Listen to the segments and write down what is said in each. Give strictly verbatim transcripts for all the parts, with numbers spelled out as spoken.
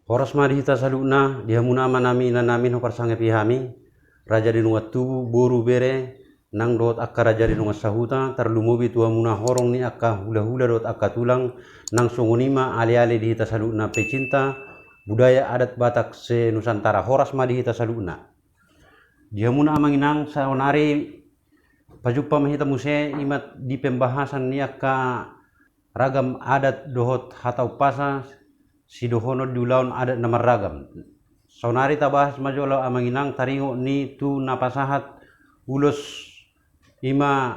Horas ma di hita saluhutna, di hamuna amanami, inanami, na huparsangapi hami, raja ni dongan tubu, boru, bere, nang dohot angka raja ni dongan sahuta, tarlumobi tu hamuna horong ni angka hulahula dohot angka tulang, nang songon i ma aleale di hita saluhutna pecinta budaya adat Batak se-Nusantara. Horas ma di hita saluhutna. Di hamuna amang inang, saonari pajumpa ma hita muse, i ma di pembahasan ni angka ragam adat dohot hata umpasa sidohonon di ulaon adat na marragam. Saonari tabahas ma jolo amang inang taringot ni tu na pasahat ulos, i ma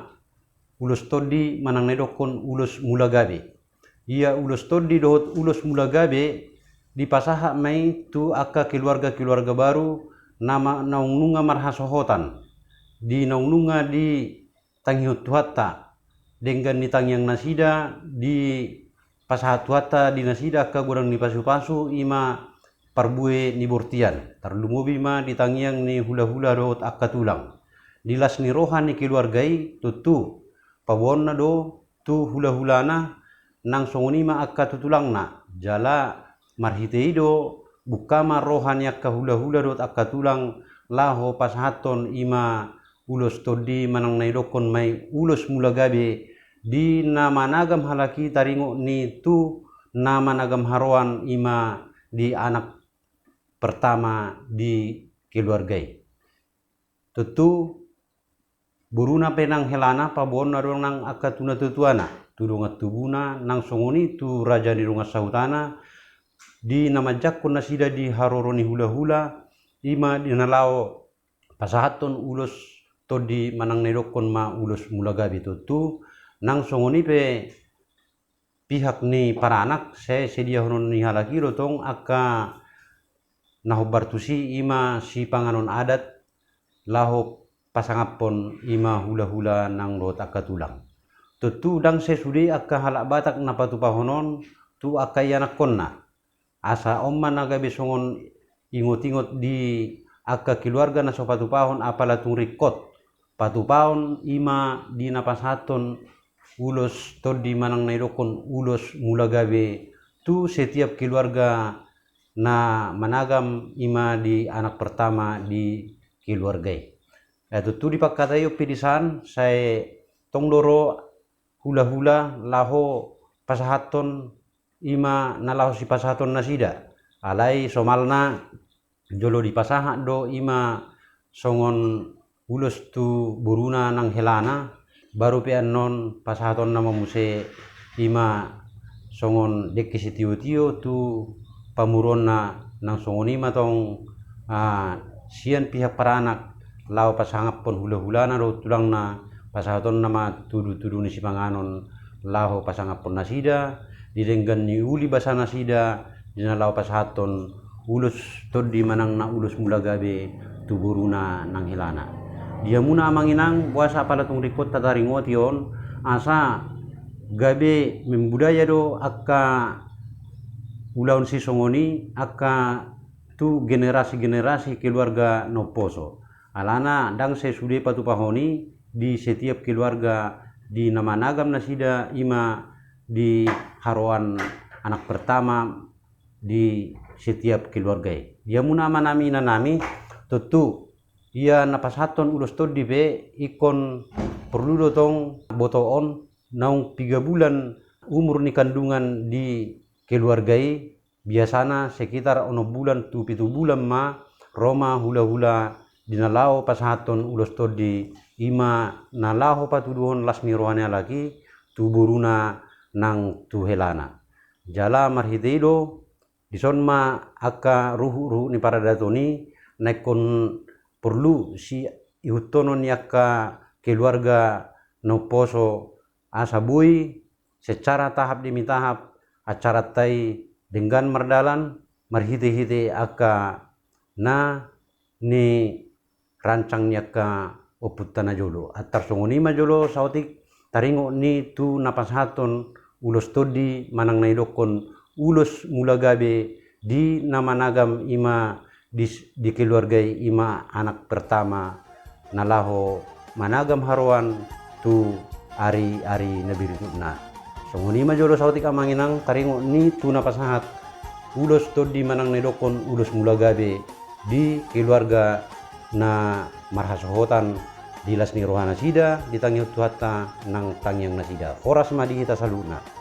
ulos tondi manang na idokkon ulos mula gabe. Ia ulos tondi dohot ulos mula gabe dipasahat ma i tu angka keluarga-keluarga baru na ma-, naung nunga marhasohotan, di naung nunga ditangihon Tuhanta, denggan ni tangiang nasida, dipasahat Tuhanta di nasida angka godang ni pasu-pasu, i ma parbue ni bortian, tarlumobi ma di tangiang ni hulahula dohot angka tulang. Di las ni roha ni keluarga i, tontu paboaonna do tu hulahulana, nang songon i ma angka tu tulangna, jala marhite i do bungka ma roha ni angka hulahula dohot angka tulang laho pasahathon i ma ulos tondi manang na idokkon ma i ulos mula gabe di na managam halak i taringot ni tu na managam haroan, i ma di anak pertama di keluarga i. Tontu boruna pe nang helana paboaonna do nang angka tu natuatuana, tu dongan tubuna, nang songon i tu raja ni dongan sahutana, di na manjangkon nasida di haroro ni hulahula, i ma di na laho pasahathon ulos tondi manang na idokkon ma ulos mula gabe. Tontu nang songon i pe pihak ni paranak, sai sediahonon ni halak i do tong angka na hombar tusi, i ma sipanganon adat laho pasangaphon i ma hulahula nang dohot angka tulang. Tontu ndang sai sude angka halak Batak na patupahon on tu angka ianakhonna. Asa on ma na gabe songon ingot-ingot di angka keluarga na so patupahon apala tung ringkot patupahon, i ma di na pasahathon ulos tondi manang na idokkon ulos mula gabe tu setiap keluarga na managam, i ma di anak pertama di keluarga i. Ai tontu di pangkataion pe di san, sai tong do ro hulahula laho pasahathon i ma na laho sipasahaton nasida. Alai somalna jolo dipasahat do i ma songon ulos tu boruna nang helana, baru pe annon pasahatonna ma muse i ma songon dengke sitio-tio tu pamoruonna, nang songon i ma tong, ah, sian pihak paranak laho pasangaphon hulahulana dohot tulangna, pasahatonna ma tudu-tudu ni sipanganon laho pasangaphon nasida, di denggan ni uli basa nasida, di na laho pasahathon ulos tondi manang na ulos mula gabe tu boruna nang helana. Di hamuna amang inang, boasa apala tung ringkot tataringoti on, asa gabe membudaya do angka ulaon sisongon i angka tu generasi-generasi keluarga na umposo. Alana ndang sai sude patupahon i di setiap keluarga di na managam nasida, i ma di haroan anak pertama di setiap keluarga i. Di hamuna amanami inanami, tontu ia na pasahathon ulos tondi pe ingkon porlu do tong botoon naung piga bulan umur ni kandungan di keluarga i, biasana sekitar onom bulan tu pitu bulan ma ro ma hulahula di na laho pasahathon ulos tondi, i ma na laho patuduhon las ni roha ni halak i tu boruna nang tu helana. Jala marhite i do, dison ma angka ruhut-ruhut ni paradaton i na ingkon porlu siihuthon ni angka keluarga na umposo, asa boi secara tahap demi tahap acaranta i denggan mardalan marhite-hite angka na nirancang ni angka ompunta na jolo. Antar songon i ma jolo saotik taringot ni tu na pasahathon ulos tondi manang na idokkon ulos mula gabe di na managam, i ma di, di keluarga i, i ma anak pertama na laho managam haroan tu ari-ari na berikutna. Songon i ma jolo saotik amang inang taringot ni tu na pasahat ulos tondi manang na didokkon ulos mula gabe di keluarga na marhasohotan di las ni rohanasida, ditangihon Tuhanta nang tangiangnasida. Horas ma di hita saluhutna.